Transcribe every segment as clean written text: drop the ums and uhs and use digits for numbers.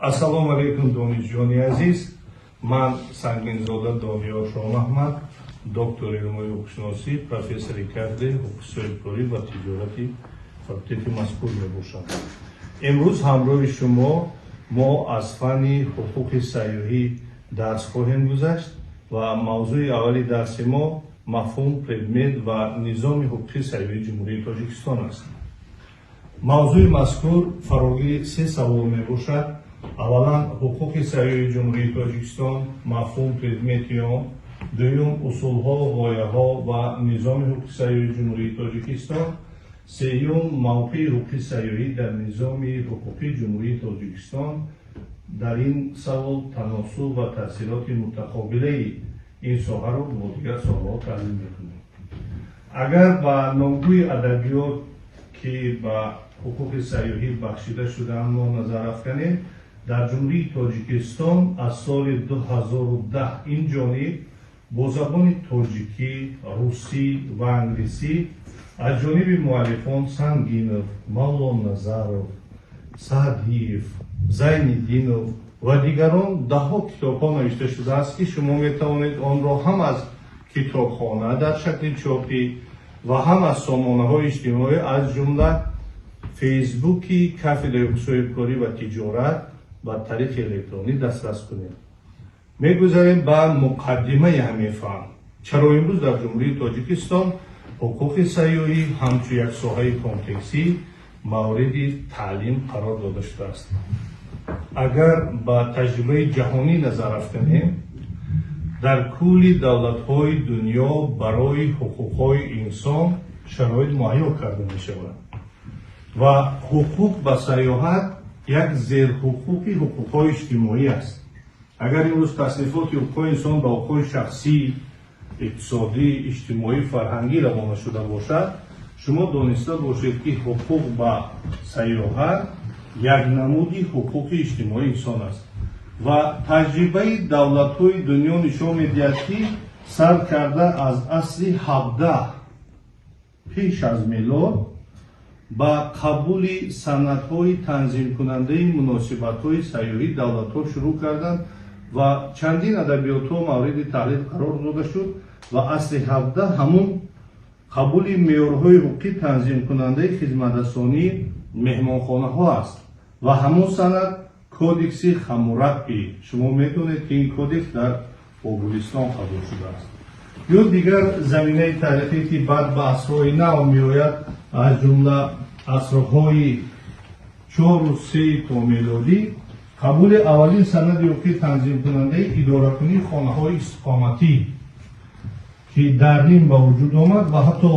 Ассалому алайкум, донишҷӯёни азиз. Ман Сангинзода Дониёр Шоҳмаҳмад, доктори илмҳои ҳуқуқшиносӣ, профессори кафедраи ҳуқуқи соҳибкорӣ ва тиҷорати факултети мазкур мебошам. Имрӯз ҳамроҳи шумо мо аз фанни ҳуқуқи сайёҳӣ дарс хоҳем гузашт ва мавзӯи аввали дарси мо мафҳум, предмет ва низоми ҳуқуқи сайёҳии Ҷумҳурии Тоҷикистон аст. Мавзӯи мазкур фарогири се савол мебошад. Аввалан, ҳуқуқи сайёҳии Ҷумҳурии Тоҷикистон, мафҳум, предмети он. Дуюм, усулҳо, ғояҳо ва низоми ҳуқуқи сайёҳии Ҷумҳурии Тоҷикистон. Сеюм, мавқеи ҳуқуқи сайёҳӣ дар низоми ҳуқуқии Ҷумҳурии Тоҷикистон. Дар ин савол таносуб ва таъсироти мутақобилаи ин соҳаро бо дигар соҳаҳо таҳлил мекунем. Агар ба номгӯи адабиёт, ки ба ҳуқуқи сайёҳӣ бахшида шудаанд, мо назар афканем, дар Ҷумҳурии Тоҷикистон аз соли 2010 ин ҷониб бо забони тоҷикӣ, русӣ ва англисӣ аз ҷониби муаллифон Сангинов, Мавлонназаров, Саъдиев, Зайниддинов ва дигарон даҳҳо китобҳо навишта шудааст, ки шумо метавонед онро ҳам аз китобхона дар шакли чопӣ ва ҳам аз сомонаҳои иҷтимоӣ, аз ҷумла Фейсбуки кафедраи соҳибкорӣ ва тиҷорат, ба тариқи электронӣ дастрас кунед. Мегузарем ба муқаддимаи ҳамин фан. Чаро имрӯз дар Ҷумҳурии Тоҷикистон ҳуқуқи сайёҳӣ ҳамчун як соҳаи комплексӣ мавриди таълим қарор дода шудааст? Агар ба таҷрибаи ҷаҳонӣ назар афканем, дар кулли давлатҳои дунё барои ҳуқуқҳои инсон шароит муҳайё карда мешавад ва ҳуқуқ ба сайёҳат як зерҳуқуқи ҳуқуқҳои иҷтимоӣ аст. Агар имрӯз таснифоти ҳуқуқҳои инсон ба ҳуқуқҳои шахсӣ, иқтисодӣ, иҷтимоӣ, фарҳангӣ равона шуда бошад, шумо дониста бошед, ки ҳуқуқ ба сайёҳат як намуди ҳуқуқи иҷтимоии инсон аст ва таҷрибаи давлатҳои дунё нишон медиҳад, ки сар карда аз асри 17 пеш аз мелод ба қабули санадҳои танзимкунандаи муносибатҳои сайёҳӣ давлатҳо шурӯъ карданд ва чандин адабиётҳо мавриди таҳлил қарор дода шуд. Ва асри 17 ҳамун қабули меъёрҳои ҳуқуқӣ танзимкунандаи хизматрасонии меҳмонхонаҳо аст ва ҳамун санад Кодекси Хаммурапи. Шумо медонед, ки ин кодекс дар Бобулистон қабул шудааст. Ё дигар заминаи таърихӣ, ки баъд ба асрҳои нав меояд, аз ҷумла асрҳои чору сеи то мелодӣ қабули аввалин санади ҳуқуқии танзимкунандаи идоракунии хонаҳои истиқоматӣ, ки дар Рим ба вуҷуд омад ва ҳатто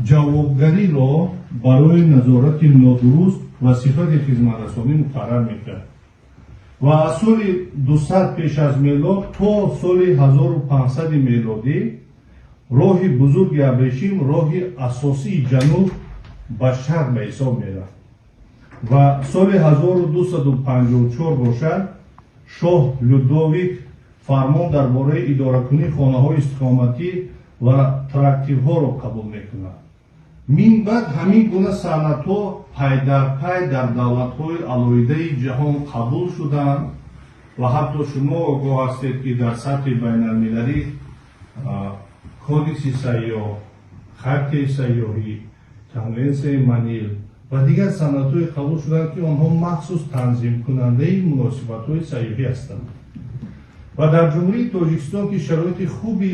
ҷавобгариро барои назорати нодуруст ва сифати хизматрасонӣ муқаррар мекард. Ва аз соли 200 пеш аз мелод то соли 1500 мелодӣ роҳи бузурги абрешим роҳи асосии ҷануб ба шарқ ба ҳисоб мерафт. Ва соли 1254 бошад, шоҳ Людовик фармон дар бораи идоракунии хонаҳои истиқоматӣ ва трактирҳоро қабул мекунад. Мин баъд ҳамин гуна санадҳо пайдарпай дар давлатҳои алоҳидаи ҷаҳон қабул шуданд ва ҳатто шумо огоҳ ҳастед, ки дар сатҳи байналмилалӣ Кодекси сайёҳ, Хартияи сайёҳӣ, Конвенсияи Манил ва дигар санадҳое қабул шуданд, ки онҳо махсус танзимкунандаи муносибатҳои сайёҳӣ ҳастанд. Ва дар Ҷумҳурии Тоҷикистон, ки шароити хуби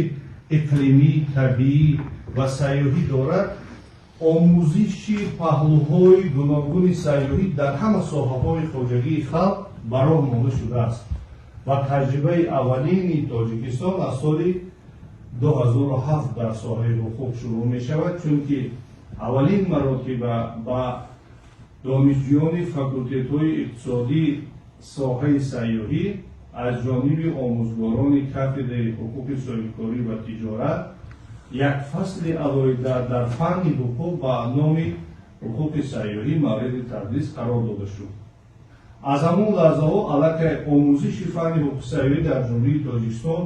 иқлимӣ, табиӣ ва сайёҳӣ дорад, омӯзиши паҳлӯҳои гуногуни сайёҳӣ дар ҳама соҳаҳои хоҷагии халқ ба роҳ монда шудааст. Ва таҷрибаи аввалини Тоҷикистон аз соли 2007 дар соҳаи ҳуқуқ шурӯъ мешавад, чунки аввалин маротиба ба донишҷӯёни факултетҳои иқтисодии соҳаи сайёҳӣ аз ҷониби омӯзгорони кафедраи ҳуқуқи соҳибкорӣ ва тиҷорат як фасли алоҳида дар фанни ҳуқуқ ба номи ҳуқуқи сайёҳӣ мавриди тадрис қарор дода шуд. Аз ҳамон лаҳзаҳо аллакай омӯзиши фанни ҳуқуқи сайёҳӣ дар Ҷумҳурии Тоҷикистон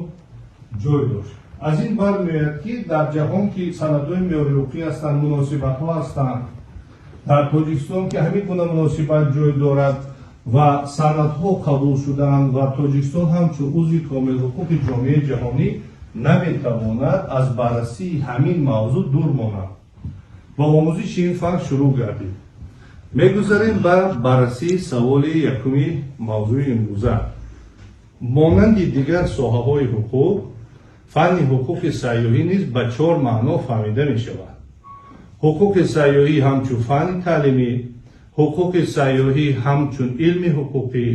ҷой дошт. Аз ин бармеояд, ки дар ҷаҳон, ки санадҳои меъёри ҳуқуқӣ ҳастанд, муносибатҳо ҳастанд, дар Тоҷикистон, ки ҳамин гуна муносибат ҷой дорад. Ва санадҳо қабул шудаанд ва Тоҷикистон ҳамчун узви комилҳуқуқи ҷомеаи ҷаҳонӣ наметавонад аз баррасии ҳамин мавзӯъ дур монад ва омӯзиши ин фан шурӯъ гардид. Мегузарем ба баррасии саволи якуми мавзӯи имрӯза. Монанди дигар соҳаҳои ҳуқуқ, фанни ҳуқуқи сайёҳӣ низ ба чор маъно фаҳмида мешавад: ҳуқуқи сайёҳӣ ҳамчун фанни таълимӣ, ҳуқуқи сайёҳӣ ҳамчун илми ҳуқуқӣ,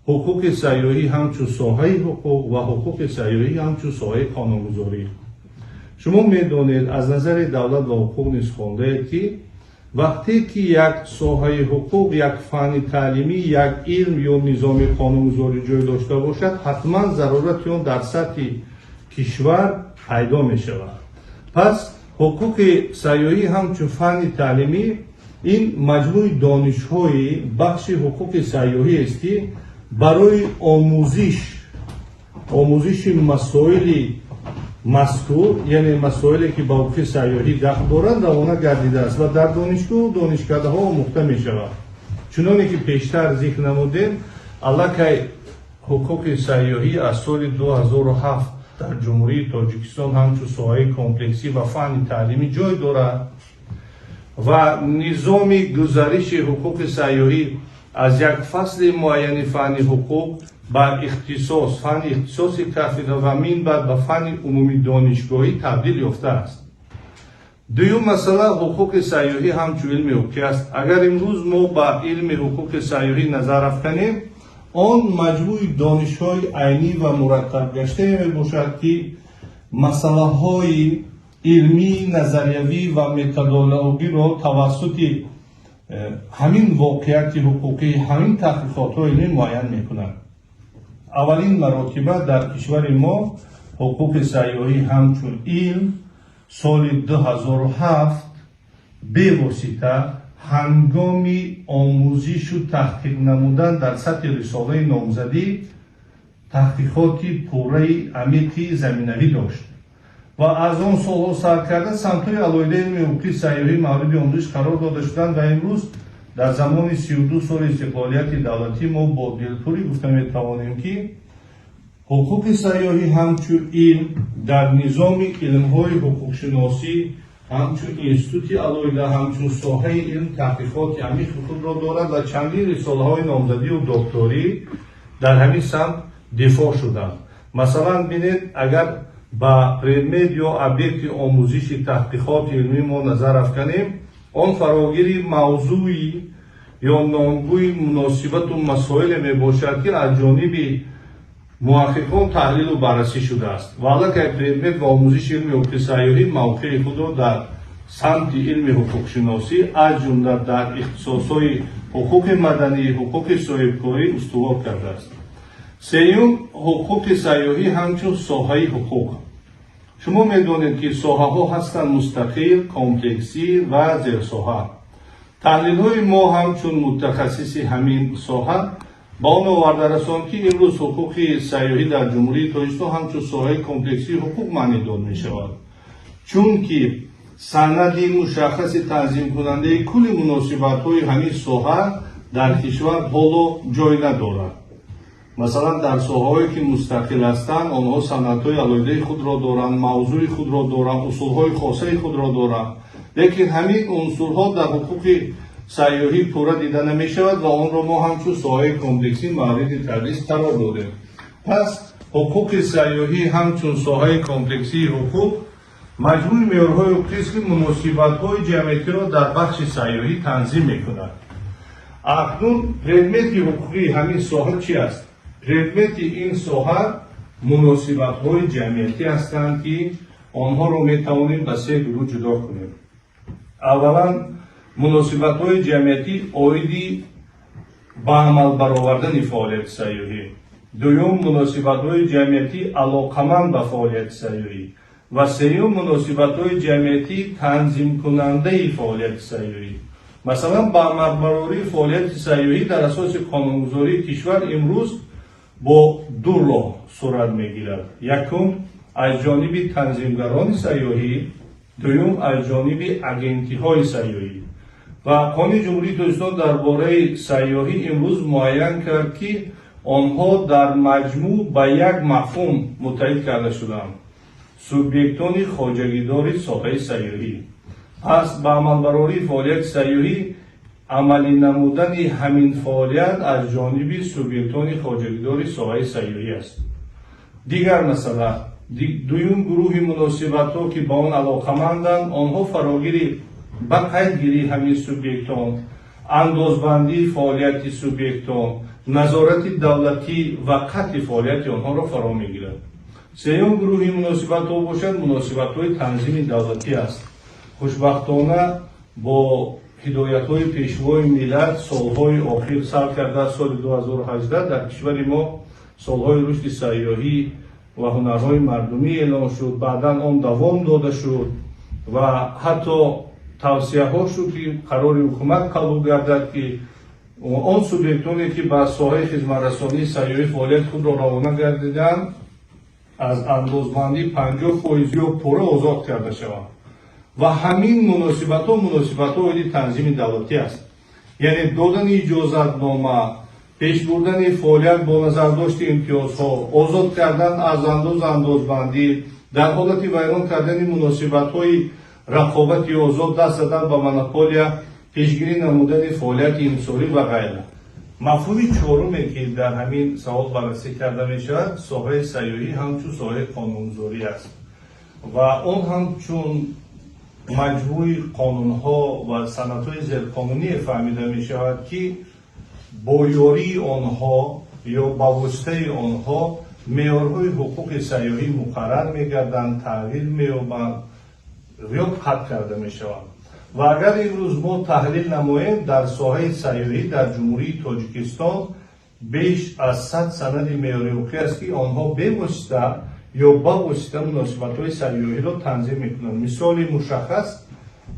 ҳуқуқи сайёҳӣ ҳамчун соҳаи ҳуқуқ ва ҳуқуқи сайёҳӣ ҳамчун соҳаи қонунгузорӣ. Шумо медонед, аз назари давлат ва ҳуқуқ низ хондаед, ки вақте ки як соҳаи ҳуқуқ, як фанни таълимӣ, як илм ё низоми қонунгузорӣ ҷой дошта бошад, ҳатман зарурати он дар сатҳи кишвар пайдо мешавад. Пас ҳуқуқи сайёҳӣ ҳамчун фанни таълимӣ ин маҷмӯи донишҳои бахши ҳуқуқи сайёҳиест, ки барои омӯзиши масоили мазкур, яъне масоиле ки ба ҳуқуқи сайёҳӣ дахл доранд, равона гардидааст ва дар донишгоҳу донишкадаҳо омӯхта мешавад. Чуноне ки пештар зикр намудем, аллакай ҳуқуқи сайёҳӣ аз соли 2007 дар Ҷумҳурии Тоҷикистон ҳамчун соҳаи комплексӣ ва фанни таълимӣ ҷой дорад ва низоми гузариши ҳуқуқи сайёҳӣ аз як фасли муайяни фанни ҳуқуқ ба ихтисос, фанни ихтисоси кафедра ва мин баъд ба фанни умумии донишгоҳӣ табдил ёфтааст. Дуюм масъала ҳуқуқи сайёҳӣ ҳамчун илми ҳуқуқӣ аст. Агар имрӯз мо ба илми ҳуқуқи сайёҳӣ назар афканем, он маҷмӯи донишҳои айнӣ ва мураттабгаштае мебошад, ки масъалаҳои илмӣ, назариявӣ ва методологиро тавассути ҳамин воқеияти ҳуқуқӣ, ҳамин таҳқиқотҳои илмӣ муайян мекунад. Аввалин маротиба дар кишвари мо ҳуқуқи сайёҳӣ ҳамчун илм соли 2007 бевосита ҳангоми омӯзишу таҳқиқ намудан дар сатҳи рисолаи номзадӣ таҳқиқоти пурраи амиқи заминавӣ дошт ва аз он солҳо сар карда самтҳои алоҳидаи илми ҳуқуқи сайёҳӣ мавриди омӯзиш қарор дода шуданд. Ва имрӯз, дар замони 32 соли истиқлолияти давлатӣ, мо бо дилпурӣ гуфта метавонем, ки ҳуқуқи сайёҳӣ ҳамчун илм дар низоми илмҳои ҳуқуқшиносӣ, ҳамчун институти алоҳида, ҳамчун соҳаи илм таҳқиқоти амиқи худро дорад ва чандин рисолаҳои номзадию докторӣ дар ҳамин самт дифоъ шуданд. Масалан, бинед, агар ба предмет ё объекти омӯзиши таҳқиқоти илмии мо назар афканем, он фарогири мавзӯи ё номгӯи муносибату масоиле мебошад, ки аз ҷониби муҳаққиқон таҳлилу баррасӣ шудааст. Ва аллакай предмет ва омӯзиши илми ҳуқуқи сайёҳӣ мавқеи худро дар самти илми ҳуқуқшиносӣ, аз ҷумла дар ихтисосҳои ҳуқуқи маданӣ, ҳуқуқи соҳибкорӣ устувор кардааст. Сеюм, ҳуқуқи сайёҳӣ ҳамчун соҳаи ҳуқуқ. Шумо медонед, ки соҳаҳо ҳастанд мустақил, комплексӣ ва зерсоҳа. Таҳлилҳои мо ҳамчун мутахассиси ҳамин соҳа ба он оварда расонд, ки имрӯз ҳуқуқи сайёҳӣ дар Ҷумҳурии Тоҷикистон ҳамчун соҳаи комплексии ҳуқуқ маънӣ дод мешавад, чунки санади мушаххаси танзимкунандаи кулли муносибатҳои ҳамин соҳа дар кишвар ҳоло ҷой надорад. Масалан, дар соҳаҳое ки мустақил ҳастанд, онҳо санадҳои алоҳидаи худро доранд, мавзӯи худро доранд, усулҳои хосаи худро доранд, лекин ҳамин унсурҳо дар ҳуқуқи сайёҳӣ пурра дида намешавад ва онро мо ҳамчун соҳаи комплексӣ мавриди тадрис қарор додем. Пас ҳуқуқи сайёҳӣ ҳамчун соҳаи комплексии ҳуқуқ маҷмӯи меъёрҳои ҳуқуқист, ки муносибатҳои ҷамъиятиро дар бахши сайёҳӣ танзим мекунад. Акнун предмети ҳуқуқии ҳамин соҳа чи аст? Предмети ин соҳа муносибатҳои ҷамъиятӣ ҳастанд, ки онҳоро метавонем ба се гурӯҳ ҷудо кунем. Аввалан, муносибатҳои ҷамъиятӣ оиди ба амал баровардани фаъолияти сайёҳӣ, дуюм, муносибатҳои ҷамъиятӣ алоқаманд ба фаъолияти сайёҳӣ ва сеюм, муносибатҳои ҷамъиятӣ танзимкунандаи фаъолияти сайёҳӣ. Масалан, ба амалбарории фаъолияти сайёҳӣ дар асоси қонунгузории кишвар имрӯз бо ду роҳ сурат мегирад: якум, аз ҷониби танзимгарони сайёҳӣ, дуюм, аз ҷониби агентиҳои сайёҳӣ. Ва Қонуни Ҷумҳурии Тоҷикистон дар бораи сайёҳӣ имрӯз муайян кард, ки онҳо дар маҷмӯъ ба як мафҳум муттаҳид карда шуданд: субъектони хоҷагидори соҳаи сайёҳӣ. Пас ба амалбарории фаъолияти сайёҳӣ амалӣ намудани ҳамин фаъолият аз ҷониби субъектони хоҷагидори соҳаи сайёҳӣ аст. Дигар масъала, дуюм гурӯҳи муносибатҳо, ки ба он алоқаманданд, онҳо фарогири ба қайдгирии ҳамин субъектон, андозбандии фаъолияти субъектон, назорати давлатӣ ва қатъи фаъолияти онҳоро фаро мегирад. Сеюм гурӯҳи муносибатҳо бошад, муносибатҳои танзими давлатӣ аст. Хушбахтона, бо ҳидоятҳои Пешвои миллат солҳои охир, сар карда аз соли 2018, дар кишвари мо солҳои рушди сайёҳӣ ва ҳунарҳои мардумӣ эълон шуд. Баъдан он давом дода шуд ва ҳатто тавсияҳо шуд, ки қарори ҳукумат қабул гардад, ки он субъектоне, ки ба соҳаи хизматрасонии сайёҳӣ фаъолияти худро равона гардиданд, аз андозбандӣ 50% ё пурра озод карда шаванд. Ва ҳамин муносибатҳо муносибатҳо оиди танзими давлатӣ аст, яъне додани иҷозатнома, пешбурдани фаъолият бо назардошти имтиёзҳо, озод кардан аз андозбандӣ, дар ҳолати вайрон кардани муносибатҳои рақобати озод, даст задан ба монополия, пешгирӣ намудани фаъолияти инҳисорӣ ва ғайра. Мафҳуми чоруме, ки дар ҳамин савол баррасӣ карда мешавад, соҳаи сайёҳӣ ҳамчун соҳаи қонунгузорӣ аст ва он ҳамчун маҷмӯи қонунҳо ва санадҳои зерқонуние фаҳмида мешавад, ки бо ёрии онҳо ё ба воситаи онҳо меъёрҳои ҳуқуқи сайёҳӣ муқаррар мегарданд, тағйир меёбанд ё қатъ карда мешаванд. Ва агар имрӯз мо таҳлил намоем, дар соҳаи сайёҳӣ дар Ҷумҳурии Тоҷикистон беш аз 100 санади меъёри ҳуқуқӣ аст, ки онҳо бевосита ё ба восита муносибатҳои сайёҳиро танзим мекунанд. Мисоли мушаххас,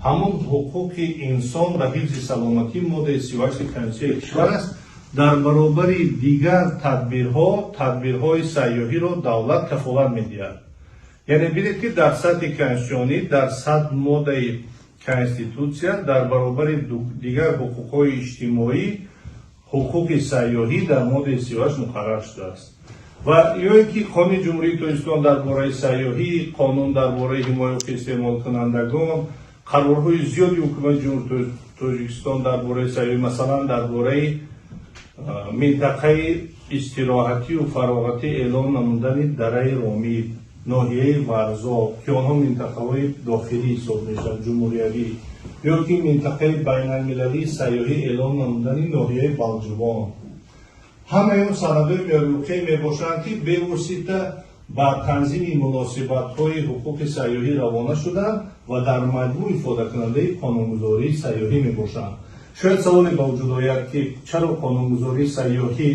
ҳамон ҳуқуқи инсон ба ҳифзи саломатӣ, моддаи 38 Конститутсияи кишвар аст. Дар баробари дигар тадбирҳо тадбирҳои сайёҳиро давлат кафолат медиҳад. Яъне бинед, ки дар сатҳи конститутсионӣ, дар 100 моддаи Конститутсия, дар баробари дигар ҳуқуқҳои иҷтимоӣ, ҳуқуқи сайёҳӣ дар моддаи 38 муқаррар шудааст. Ва ё ин ки Қонуни Ҷумҳурии Тоҷикистон дар бораи сайёҳӣ, қонун дар бораи ҳимояи ҳуқуқи истеъмолкунандагон, қарорҳои зиёди Ҳукумати Ҷумҳурии Тоҷикистон дар бораи сайёҳӣ, масалан, дар бораи минтақаи истироҳатию фароғатӣ эълон намудани дараи Ромид, ноҳияи Варзоб, ки онҳо минтақаҳои дохилӣ ҳисоб мешаванд, ҷумҳуриявӣ, ё ки минтақаи байналмилалии сайёҳӣ эълон намудани ноҳияи Балҷувон, ҳамаи он санадҳои меъёри мебошанд, ки бевосита ба танзими муносибатҳои ҳуқуқи сайёҳӣ равона шуданд ва дар маҷмӯъ ифодакунандаи қонунгузории сайёҳӣ мебошанд. Шояд саволе ба вуҷуд ояд, ки чаро қонунгузории сайёҳӣ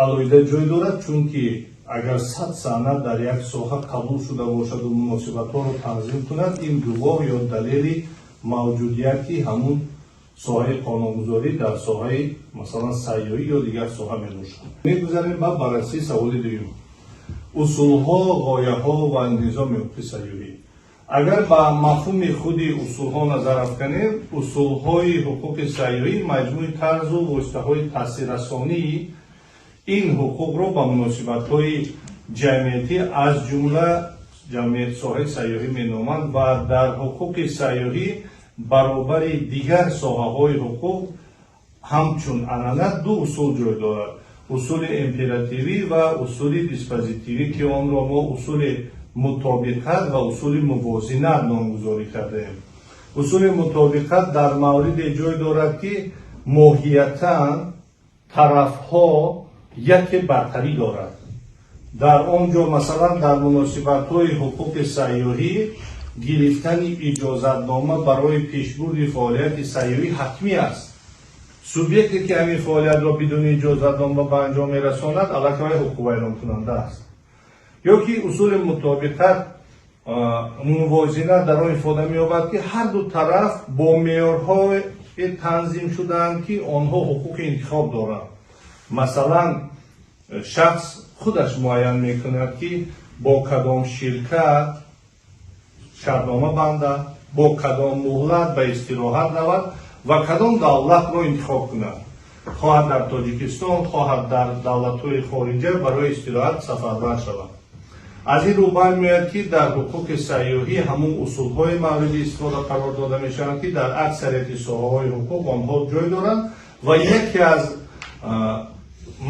алоҳида ҷой дорад? Чунки агар 100 санад дар як соҳа қабул шуда бошаду муносибатҳоро танзим кунад, ин гувоҳ ё далели мавҷудияти ҳамун соҳаи қонунгузорӣ дар соҳаи, масалан, сайёҳӣ ё дигар соҳа мебошад. Мегузарем ба баррасии саволи дуюм: усулҳо, ғояҳо ва низоми ҳуқуқи сайёҳӣ. Агар ба мафҳуми худи усулҳо назар афканем, усулҳои ҳуқуқи сайёҳӣ маҷмӯи тарзу воситаҳои таъсиррасонии ин ҳуқуқро ба муносибатҳои ҷамъиятӣ, аз ҷумла ҷамъият соҳаи сайёҳӣ меноманд. Ва дар ҳуқуқи сайёҳӣ баробари дигар соҳаҳои ҳуқуқ ҳамчун анъана ду усул ҷой дорад: усули императивӣ ва усули диспозитивӣ, ки онро мо усули мутобиқат ва усули мувозинат номгузорӣ кардаем. Усули мутобиқат дар мавриде ҷой дорад, ки моҳиятан тарафҳо яке бартарӣ дорад. Дар он ҷо, масалан, дар муносибатҳои ҳуқуқи сайёҳӣ гирифтани иҷозатнома барои пешбурди фаъолияти сайёҳӣ ҳатмӣ аст. Субъекте, ки ҳамин фаъолиятро бидуни иҷозатнома ба анҷом мерасонад, аллакай ҳуқуқвайронкунанда аст. Ё ки усули мутобиқат, мувозинат дар он ифода меёбад, ки ҳарду тараф бо меъёрҳое танзим шудаанд, ки онҳо ҳуқуқи интихоб доранд. Масалан, шахс худаш муайян мекунад, ки бо кадом ширкат шартнома бандад. Бо кадом муҳлат ба истироҳат равад ва кадом давлатро интихоб кунад, хоҳад дар Тоҷикистон, хоҳад дар давлатҳои хориҷа барои истироҳат сафарбар шавад. Аз ин рӯ бармеояд, ки дар ҳуқуқи сайёҳӣ ҳамун усулҳои мавриди истифода қарор дода мешаванд, ки дар аксарияти соҳаҳои ҳуқуқ онҳо ҷой доранд, ва яке аз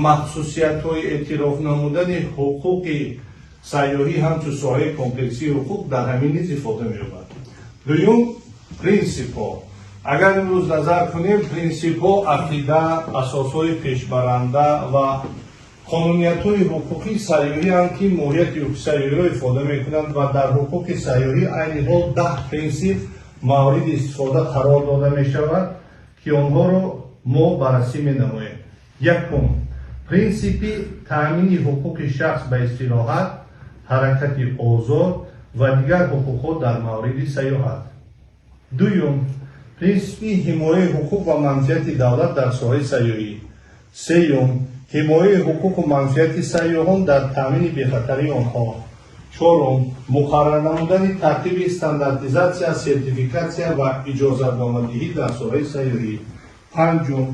махсусиятҳои эътироф намудани ҳуқуқи сайёҳӣ ҳамчун соҳаи комплексии ҳуқуқ дар ҳамин низ ифода меёбад. Дуюм, принсипҳо. Агар имрӯз назар кунем, принсипҳо ақида, асосҳои пешбаранда ва қонуниятҳои ҳуқуқии сайёҳианд, ки моҳияти ҳуқуқи сайёҳиро ифода мекунанд, ва дар ҳуқуқи сайёҳӣ айни ҳол 10 принсип мавриди истифода қарор дода мешавад, ки онҳоро мо баррасӣ менамоем. Якум, принсипи таъмини ҳуқуқи шахс ба истироҳат, ҳаракати озод ва дигар ҳуқуқҳо дар мавриди сайёҳат. Дуюм, принсипи ҳимояи ҳуқуқ ва манфиати давлат дар соҳаи сайёҳӣ. Сеюм, ҳимояи ҳуқуқу манфиати сайёҳон дар таъмини бехатарии онҳо. Чорум, муқаррар намудани тартиби стандартизатсия, сертификатсия ва иҷозатномадиҳӣ дар соҳаи сайёҳӣ. Панҷум,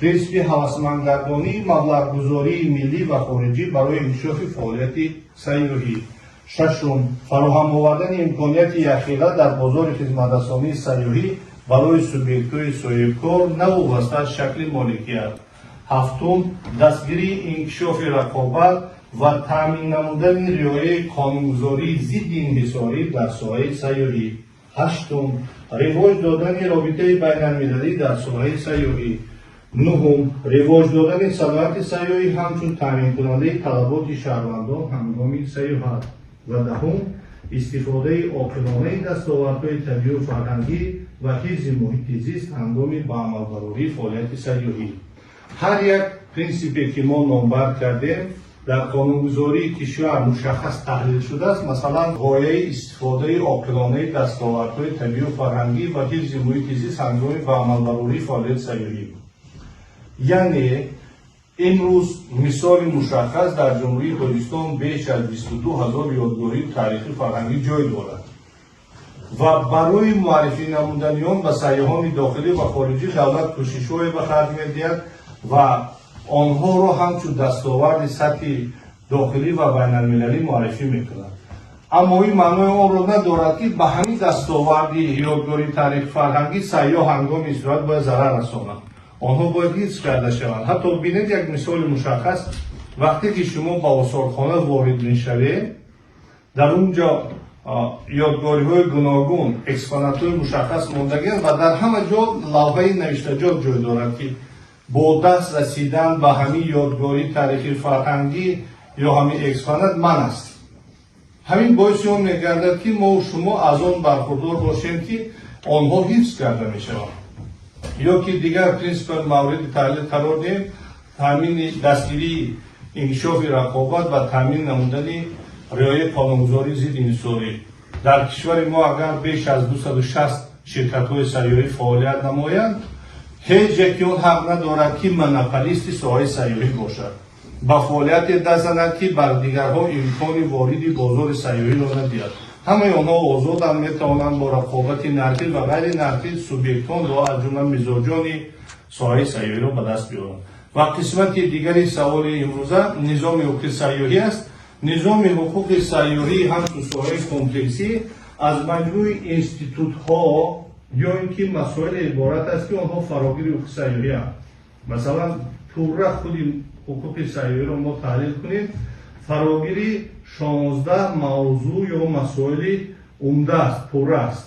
принсипи ҳавасмандгардонии маблағгузории миллӣ ва хориҷӣ барои инкишофи фаъолияти сайёҳӣ. Шашум, фароҳам овардани имконияти якхела дар бозори хизматрасонии сайёҳӣ барои субъектҳои соҳибкор, навобаста аз шакли моликият. Ҳафтум, дастгирии инкишофи рақобат ва таъмин намудани риояи қонунгузории зидди инҳисорӣ дар соҳаи сайёҳӣ. Ҳаштум, ривоҷ додани робитаи байналмилалӣ дар соҳаи сайёҳӣ. Нуҳум, ривоҷ додани саноати сайёҳӣ ҳамчун таъминкунандаи талаботи шаҳрвандон ҳангоми сайёҳат. Ва даҳум, истифодаи оқилонаи дастовардҳои табиию фарҳангӣ ва ҳифзи муҳити зист ҳангоми ба амалбарории фаъолияти сайёҳӣ. Ҳар як принсипе, ки мо номбар кардем, дар қонунгузории кишвар мушаххас таҳлил шудааст. Масалан, ғояи истифодаи оқилонаи дастовардҳои табиию фарҳангӣ ва ҳифзи муҳити зист ҳангоми ба амалбарории фаъолияти сайёҳӣ, яъне имрӯз мисоли мушаххас, дар Ҷумҳурии Тоҷикистон беш аз 22 000 ёдгории таърихӣ фарҳангӣ ҷой дорад ва барои муаррифӣ намудани он ба сайёҳони дохилӣ ва хориҷӣ давлат кӯшишҳое ба харҷ медиҳад ва онҳоро ҳамчун дастоварди сатҳи дохилӣ ва байналмилалӣ муаррифӣ мекунад. Аммо ин маънои онро надорад, ки ба ҳамин дастоварди ёдгории таърихи фарҳангӣ сайёҳ ҳангоми истироҳат бояд зарар расонад. Онҳо бояд ҳифз карда шаванд. Ҳатто бинед, як мисоли мушаххас: вақте ки шумо ба осорхона ворид мешавед, дар он ҷо ёдгориҳои гуногун, экспонатҳои мушаххас мондагианд ва дар ҳама ҷо лавҳаи навиштаҷот ҷой дорад, ки бо даст расидан ба ҳамин ёдгории таърихи фарҳангӣ ё ҳамин экспонат манъ аст. Ҳамин боиси он мегардад, ки мо шумо аз он бархурдор бошем, ки онҳо ҳифз карда мешаванд. Ё ки дигар принсипи мавриди таҳлил қарор диҳем: таъмини дастгирии инкишофи рақобат ва таъмин намудани риояи қонунгузории зидди инҳисорӣ. Дар кишвари мо агар беш аз 260 ширкатҳои сайёҳӣ фаъолият намоянд, ҳеҷ яке он ҳақ надорад, ки монополисти соҳаи сайёҳӣ бошад, ба фаъолияте даст занад, ки бар дигарҳо имкони вориди бозори сайёҳиро надиҳад. Ҳамаи онҳо озоданд, метавонанд бо рақобати нархӣ ва ғайри нархӣ субъектонро, аз ҷумла мизоҷони соҳаи сайёҳиро ба даст биёранд. Ва қисмати дигари саволи имрӯза низоми ҳуқуқи сайёҳӣ аст. Низоми ҳуқуқи сайёҳӣ ҳамчун соҳаи комплексӣ аз маҷмӯи институтҳо ё ин ки масоиле иборат аст, ки онҳо фарогири ҳуқуқи сайёҳианд. Масалан, пурра худи ҳуқуқи сайёҳиро мо таҳлил кунем, фарогири 16 мавзӯъ ё масоили умда аст, пурра аст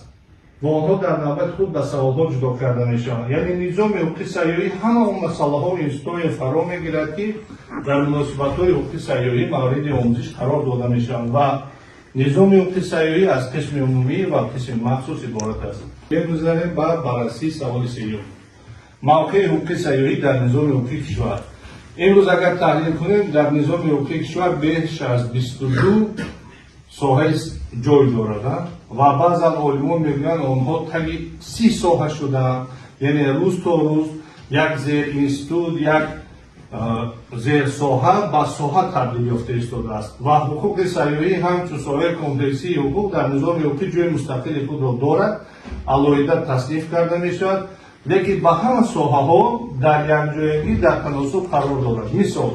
ва онҳо дар навбати худ ба саволҳо ҷудо карда мешаванд. Яъне низоми ҳуқуқи сайёҳӣ ҳама он масъалаҳо, институтҳое фаро мегирад, ки дар муносибатҳои ҳуқуқи сайёҳӣ мавриди омӯзиш қарор дода мешаванд, ва низоми ҳуқуқи сайёҳӣ аз қисми умумӣ ва қисми махсус иборат аст. Мегузарем ба баррасии саволи сеюм: мавқеи ҳуқуқи сайёҳӣ дар низоми ҳуқуқи кишвар. Имрӯз агар таҳлил кунем, дар низоми ҳуқуқи кишвар беш аз 22 соҳаи ҷой дорад ва баъзан олимон мегӯянд, онҳо таги 30 соҳа шудаанд. Яъне рӯз то рӯз як зеринститут, як зерсоҳа ба соҳа табдил ёфта истодааст ва ҳуқуқи сайёҳӣ ҳамчун соҳаи комплексии ҳуқуқ дар низоми ҳуқуқӣ ҷои мустақили худро дорад. Алоҳида тасниф карда мешавад, лекин ба ҳама соҳаҳо дар якҷоягӣ, дар таносуб қарор дорад. Мисол,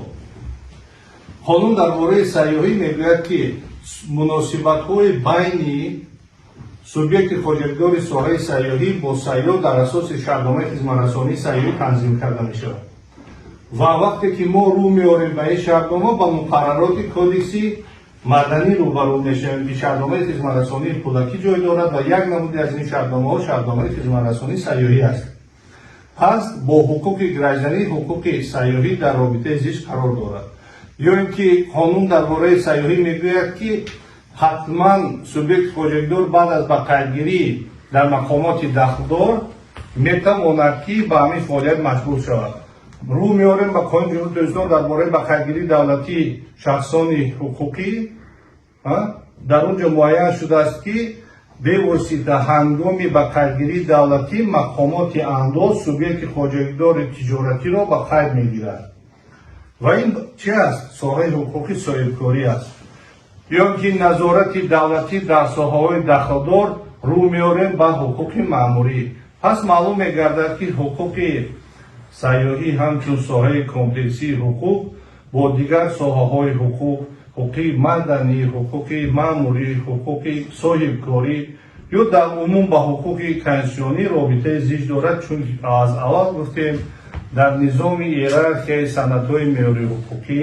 қонун дар бораи сайёҳӣ мегӯяд, ки муносибатҳои байни субъекти хоҷагидори соҳаи сайёҳӣ бо сайёҳ дар асоси шартномаи хизматрасонии сайёҳӣ танзим карда мешавад. Ва вақте ки мо рӯ меорем ба ин шартнома, ба муқаррароти Кодекси маданӣ рӯбарӯ мешавем, ки шартномаи хизматрасонии пулакӣ ҷой дорад ва як намуди аз ин шартномаҳо шартномаи хизматрасонии сайёҳӣ аст. Пас бо ҳуқуқи гражданӣ ҳуқуқи сайёҳӣ дар робитаи зич қарор дорад. Ё ин ки қонун дар бораи сайёҳӣ мегӯяд, ки ҳатман субъекти хоҷагидор баъд аз ба қайдгирӣ дар мақомоти дахлдор метавонад, ки ба ҳамин фаъолият машғул шавад. Рӯ меорем ба Қонуни Ҷумҳурии Тоҷикистон дар бораи ба қайдгирии давлатии шахсони ҳуқуқӣ. Дар он ҷо муайян шудааст, ки бевосита ҳангоми ба қайдгирии давлатӣ мақомоти андоз субъекти хоҷагидори тиҷоратиро ба қайд мегирад. Ва ин чи аст? Соҳаи ҳуқуқи соҳибкорӣ аст. Ё ки назорати давлатӣ дар соҳаҳои дахлдор, рӯ меорем ба ҳуқуқи маъмурӣ. Пас маълум мегардад, ки ҳуқуқи сайёҳӣ ҳамчун соҳаи комплексии ҳуқуқ бо дигар соҳаҳои ҳуқуқ, ҳуқуқи маданӣ, ҳуқуқи маъмурӣ, ҳуқуқи соҳибкорӣ ё дар умум ба ҳуқуқи конститутсионӣ робитаи зич дорад, чун аз аввал гуфтем, дар низоми иерархияи санадҳои меъёрии ҳуқуқӣ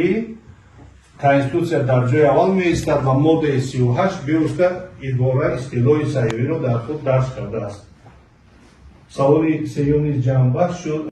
Конститутсия дар ҷои аввал меистад ва моддаи 38 бевосита ибора, истилоҳи сайёҳиро дар худ дарҷ кардааст. Саволи сеюм низ ҷамъбаст шуд.